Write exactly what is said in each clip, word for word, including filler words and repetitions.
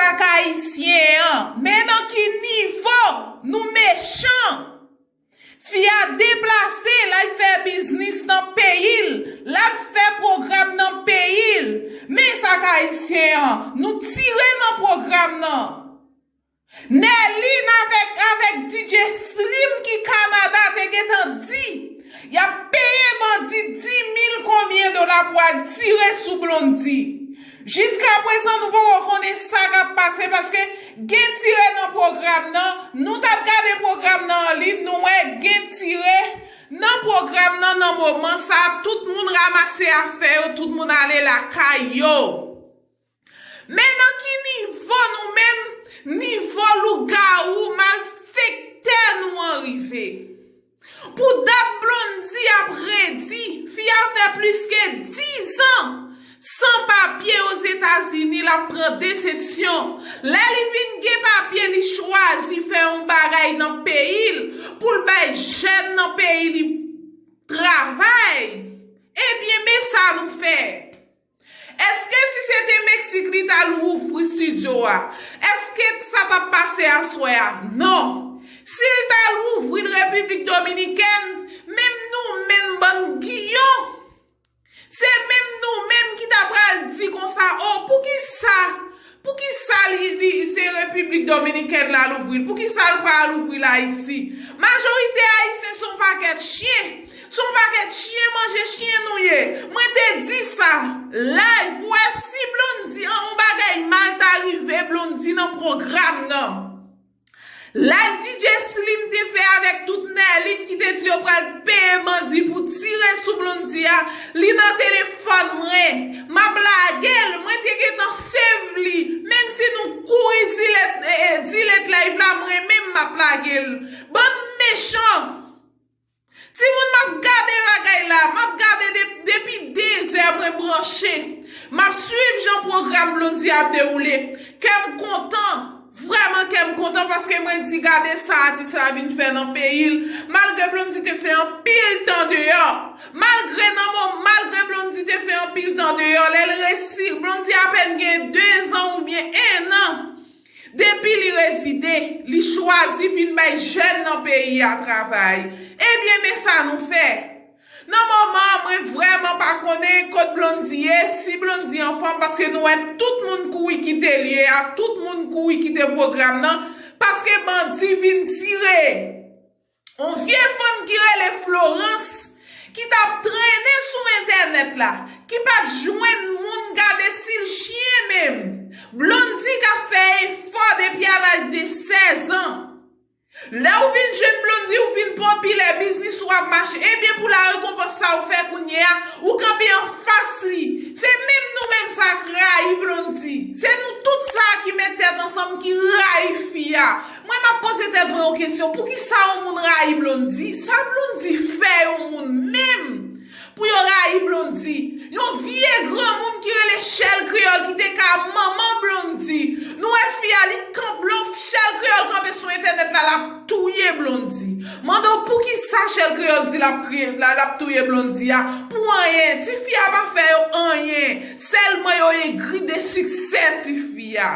Sa k ayisyen an, men nan ki nivo nou mechan? Fi a deplase, l al fè biznis nan peyi l, l al fè pwogram nan peyi l. Men sa k ayisyen an, nou tire nan pwogram nan. Nerline avèk, avèk D J Slim ki Kanada te gentan di y ap peye bandi dis mil konbyen dola pou al tire sou Blondy. Jiskaprezan, nou poko konnen sa k ap pase, paske gen tire nan pwogram nan. Nou t ap gade pwogram nan an liy, nou wè gen tire nan pwogram nan. Nan moman sa a, tout moun ranmase afè yo, tout moun ale lakay yo. Men nan ki nivo nou menm, nivo lougawou, malfektè nou an rive? Pou dat Blondy ap redi, fi a fè plis ke diz an san papye Ozetazini, l ap pran desepsyon. Lè li vin gen papye, li chwazi fè yon bagay nan peyi l pou l bay jèn nan peyi li travay. Ebyen, men sa nou fè. Èske si se te Meksik li t al ouvri estidyo a, èske sa t ap pase aswè a? Non. Si l t al ouvri l Repiblik Dominikèn, menm nou menm bann giyon, se menm nou menm ki ta pral di konsa, o, poukisa, poukisa li, li se Repiblik Dominikèn l al ouvri l? Poukisa l pral ouvri l Ayiti? Majorite Ayisyen se yon pakèt chen. Se yon pakèt chen manje chen nou ye. Mwen te di sa live, ou wè, si Blondy, an, yon bagay mal ta rive Blondy nan pwogram nan. Live D J Slim te fè avèk tout Nerline ki te di yo pral peye bandi pou tire sou Blondy a, li nan telefòn mwen. M ap lage l, mwen te gentan save li. Menm si nou kouri delete, eh, eh, delete live la, mwen menm m ap lage l. Bann mechan. Timoun, m ap gade bagay la, m ap gade de-, depi de zè mwen branche. M ap swiv jan pwogram Blondy ap dewoule. Kè m kontan, vrèman kè m kontan, paske mwen di gade sa atis la vin fè nan peyi l. Malgre Blondy te fè anpil tan deyò, malgre nan mo-, malgre Blondy te fè anpil tan deyò, lè l resi, Blondy apèn gen de zan oubyen en an. Depi li rezide, li chwazi vin bay jèn nan peyi a travay. Ebyen, men sa nou fè. Nan moman an, mwen vrèman pa konnen kot Blondy ye, si Blondy anfòm, paske nou wè tout moun kouri kite lye a, tout moun kouri kite pwogram nan, paske bandi vin tire. On vye fanm ki rele Florence, ki t ap trennen sou entènèt la, ki pa t jwenn moun gade si l chen menm. Blondy k ap fè efò depi a laj de sèz an. Lè w vin jwenn Blondy, w vin popilè, biznis ou ap mache. Ebyen, pou la rekonpans sa w fè kounye a, ou kanpe anfas li. Se menm nou menm sa k rayi Blondy. Se nou tout sa ki met tèt ansanm ki rayi fi a. Mwen, m ap poze tèt mwen yon kesyon, poukisa yon moun rayi Blondy? Sa Blondy fè yon moun menm pou yo rayi Blondy? Yon vye granmoun ki rele Chèl Kreyòl ki te ka manman Blondy. Nou wè fi a, li kanpe, lè Chèl Kreyòl kanpe sou entènèt la, l ap touye Blondy. Mande w poukisa Chèl Kreyòl di l ap kriye, l ap touye Blondy a? Pou anyen. Tifi a pa fè yo anyen. Sèlman yo egri de siksè tifi a.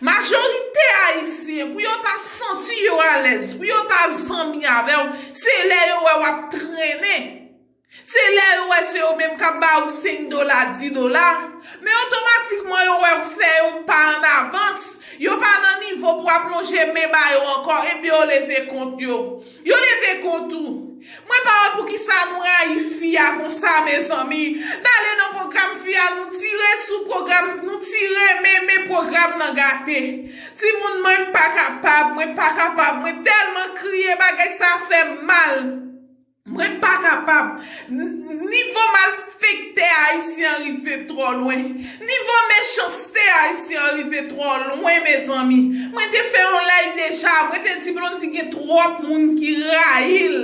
Majorite Ayisyen, pou yo ta santi yo alèz, pou yo ta zanmi avè w, se lè yo wè w ap trennen. Se lè yo wè se yo menm k ap ba ou senk dola, dis dola. Men otomatikman, yo wè w fè yon pa ann avans. Yo pa nan nivo pou w ap lonje men ba yo ankò, epi yo leve kont yo. Yo leve kont ou. Mwen pa wè poukisa nou rayi fi a konsa, mezanmi. N ale nan pwogram fi a, nou tire sou pwogram, nou tire, men, men pwogram nan gate. Timoun, mwen pa kapab, mwen pa kapab, mwen tèlman kriye, bagay sa fè m mal. Mwen pa kapab. N-, nivo malfektè ayisyen an rive twò lwen. Nivo mechanste ayisyen an rive twò lwen, mezanmi. Mwen te fè yon live deja, mwen te di Blondy gen twòp moun ki rayi l.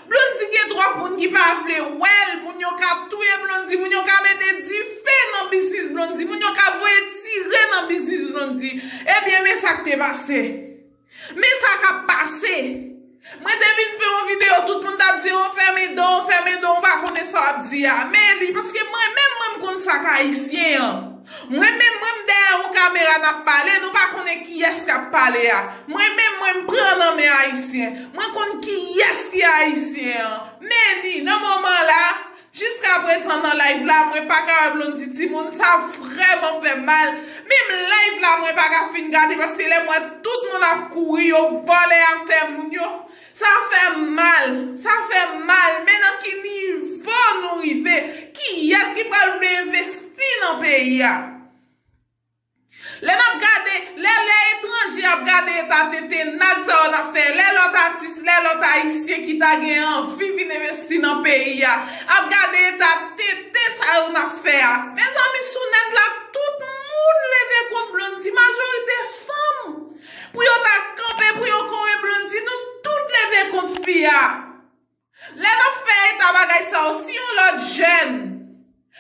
Blondy gen twòp moun ki pa vle wè l, moun yo ka touye Blondy, moun yo ka mete dife nan biznis Blondy, moun yo ka voye tire nan biznis Blondy. Ebyen, men sa k te pase. Men sa k ap pase. Mwen te vin fè yon videyo, tout moun t ap di, "O, fèmen dan w, fèmen dan w, ou pa konnen sa w ap di a." Men li, paske mwen menm, mwen, m konn sa k ayisyen an. Mwen menm, mwen, m dèyè yon kamera. N ap pale, nou pa konnen kiyès k ap pale a. Mwen menm, mwen m pran nan men Ayisyen. Mwen konn kiyès ki Ayisyen an. Men ni, nan moman la, jiska prezan nan live la, mwen pa ka wè Blondy timoun, sa vrèman fè m mal. Menm live la, mwen pa ka fin gade, paske lè m wè tout moun ap kouri, yo vòlè afè moun yo. Sa fè m mal, sa fè m mal. Men nan ki nivo nou rive? Kiyès ki pral vle envesti nan peyi a? Lè n ap gade, lè, lè etranje ap gade eta tenten nad sa yo n ap fè, lè lòt atis, lè lòt Ayisyen ki ta gen anvi vin envesti nan peyi a, ap gade eta tenten sa yo n ap fè a. Mezanmi, sou nèt la, tout moun leve kont Blondy, majorite fanm. Pou yo ta kanpe, pou yo kore Blondy, nou tout leve kont fi a. Lè n ap fè eta bagay sa yo, si yon lòt jèn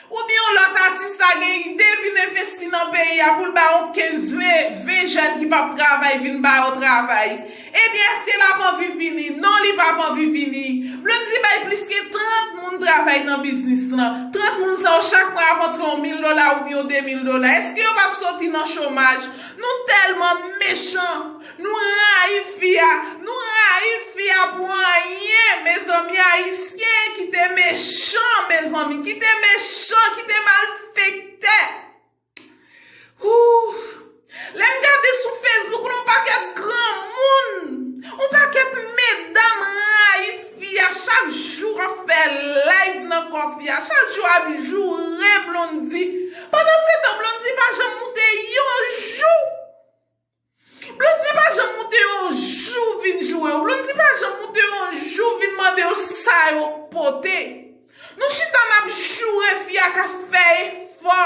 oubyen yon lòt atis ta gen ide vin envesti nan peyi a pou l ba yon kenz, ven, ven jèn ki p ap travay vin ba yo travay, ebyen, èske l ap anvi vini? Non, li p ap anvi vini. Blondy bay plis ke trant moun travay nan biznis lan. Trant moun sa yo, chak mwa ap antre yon mil dola oubyen yon de mil dola. Èske yo p ap soti nan chomaj? Nou tèlman mechan. Nou rayi fi a, nou rayi fi a pou anyen, mezanmi, Ayisyen, kite mechan, mezanmi, kite mechan, kite malfektè. Ooh. Lè m gade sou Facebook, yon pakèt granmoun, yon pakèt medam rayi fi a, chak jou ap fè live nan kò fi a, chak jou ap joure Blondy. Pandan se tan, Blondy pa janm moute yon jou. Blondy pa janm moute yon jou vin joure w. Blondy pa janm moute yon jou vin mande w sa yo pote. Nou chita n ap joure fi a k ap fè efò.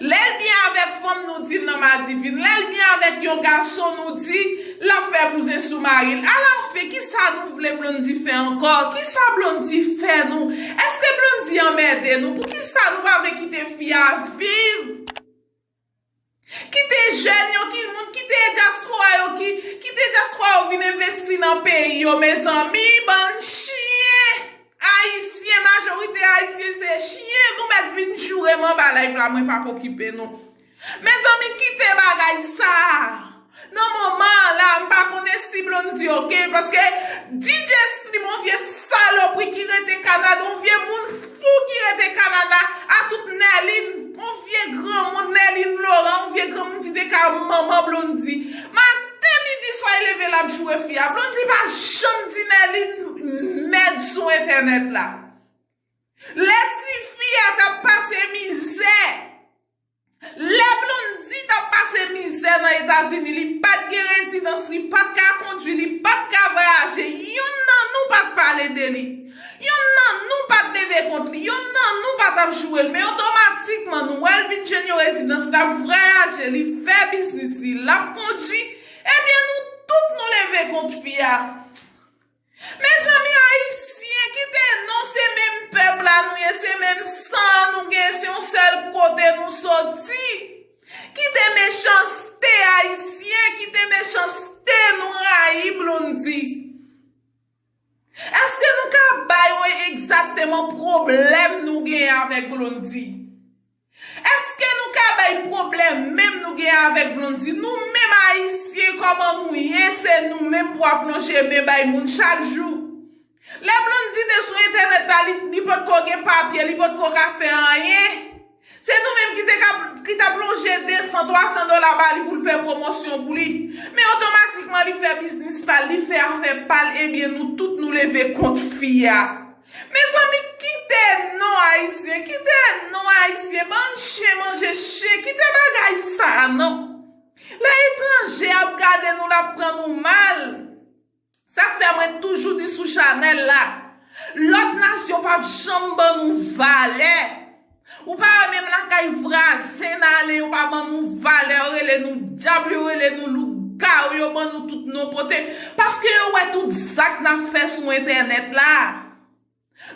Lè l byen avèk fanm, nou di l nan madivin. Lè l byen avèk yon gason, nou di l ap fè bouzen sou mari l. Alafen, kisa nou vle Blondy fè ankò? Kisa Blondy fè nou? Èske Blondy anmède nou? Poukisa nou pa vle kite fi a viv? Kite jèn yo, ki moun, kite dyaspora yo, ki, kite dyaspora yo vin envesti nan peyi yo, mezanmi, bann chen! Ayisyen, majorite Ayisyen se chen, nou mèt vin joure m anba live la, mwen p ap okipe nou. Mezanmi, kite bagay sa a. Nan moman an la, m pa konnen si Blondy oke, paske D J Slim, yon vye salopri ki rete Kanada, yon vye moun fou ki rete Kanada, a tout Nèlin, yon vye granmoun, Nèlin Laurent, yon vye granmoun ki te ka manman Blondy. Maten, midi, swa, li leve, l ap joure fi a. Blondy pa janm di Nèlin mèd sou entènèt la. Lè tifi a t ap pase mizè, lè Blondy t ap pase mizè nan Etazini, li pa t gen rezidans, li pa t ka kondui, li pa t ka vwayaje. Yonn nan nou pa t pale de li. Yonn nan nou pa t leve kont li. Yonn nan nou pa t ap joure l. Men otomatikman, nou wè l vin jwenn yon rezidans, l ap vwayaje, li fè biznis li, l ap kondui. Ebyen, nou tout nou leve kont fi a. Mezanmi, Ayisyen, kite non, se menm pèp la nou ye, se menm san an nou gen, se yon sèl kote nou soti. Kite mechanste, Ayisyen, kite mechanste, nou rayi Blondy. Èske nou ka bay yon egzakteman pwoblèm nou gen avèk Blondy? Èske nou ka bay pwoblèm menm nou gen avèk Blondy? Nou menm Ayisyen, kòman nou ye, se nou menm pou ap lonje men bay moun chak jou. Lè Blondy te sou entènèt la, li, li potko gen papye, li potko ka fè anyen. Se nou menm ki te ka, ki t ap lonje de san, twa san dola ba li pou l fè pwomosyon pou li. Men otomatikman, li fè biznis pa l, li fè afè pa l, ebyen, nou tout nou leve kont fi a. Mezanmi, kite non Ayisyen, kite non Ayisyen, bann chen manje chen, kite bagay sa a non. Lè etranje ap gade nou, l ap pran nou mal. Sa k fè mwen toujou di sou chanèl la, lòt nasyon p ap janm ban nou valè. Ou pa wè menm lakay vwazen n ale, yo pa ban nou valè, yo rele nou dyab, yo rele nou lougawou, yo ban nou tout non pote. Paske yo wè tout zak n ap fè sou entènèt la.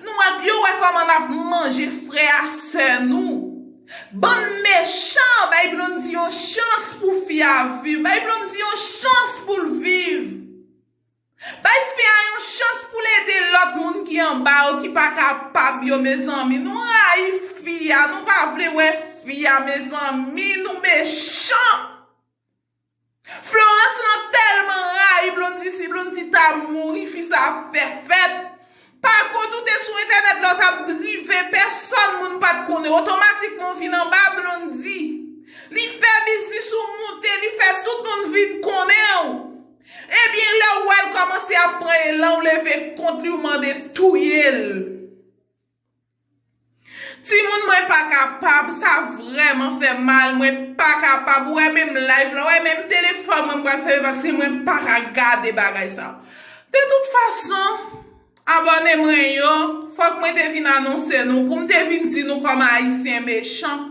Nou wè, yo wè kòman n ap manje frè a sè nou. Bann mechan, bay Blondy yon chans pou fi a viv. Bay Blondy yon chans pou l viv. Bay fi a yon chans pou l ede lòt moun ki anba yo, ki pa kapab yo, mezanmi. Nou rayi fi a, nou pa vle wè fi a, mezanmi. Nou mechan. kont li, ou mande touye l. Timoun, mwen pa kapab, sa vrèman fè mal, mwen pa kapab. Ou wè menm live la, ou wè menm telefòn mwen, mwen pral fèmen paske mwen pa ka gade bagay sa. De tout fason, abòne mwen yo, fòk mwen te vin anonse nou, pou m te vin di nou kòman Ayisyen mechan.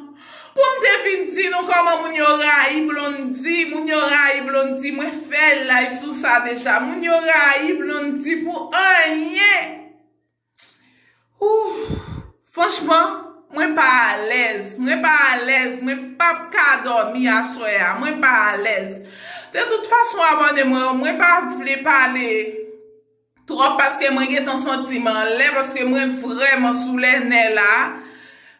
Pou m te vin di nou kòman moun yo rayi Blondy, moun yo rayi Blondy, mwen fè live sou sa deja. Moun yo rayi Blondy pou anyen. Ouh, franchman, mwen pa alèz. Mwen pa alèz. Mwen p ap ka dòmi aswè a. Mwen pa alèz. De tout fason, abòne mwen yo, mwen pa vle pale twòp paske mwen gentan santi m anlè, paske mwen vrèman sou lè nè la.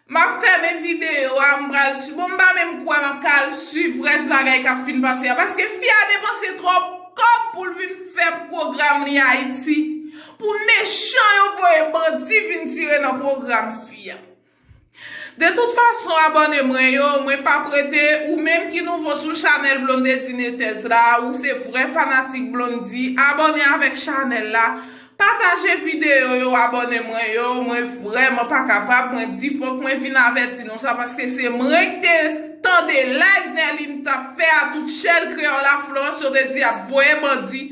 M ap fèmen videyo a, m pral swiv. Bon, m pa menm kwè m ap ka al swiv rès bagay k ap fin pase a, paske fi a depanse twòp kòb pou l vin fè pwogram li Ayiti. Pou mechan yo voye bandi vin tire nan pwogram fi a. De tout fason, abòne mwen yo, mwen p ap rete, ou menm ki nouvo sou chanèl Blondedy Netez la, ou se vrè fanatik Blondy, abòne avèk chanèl la, pataje videyo yo, abòne mwen yo, mwen vrèman pa kapab, mwen di fòk mwen vin avèti nou sa, paske se mwen ki te tande live Nerline t ap fè a tout chèl kreyòl a Florence, yo te di ap voye bandi,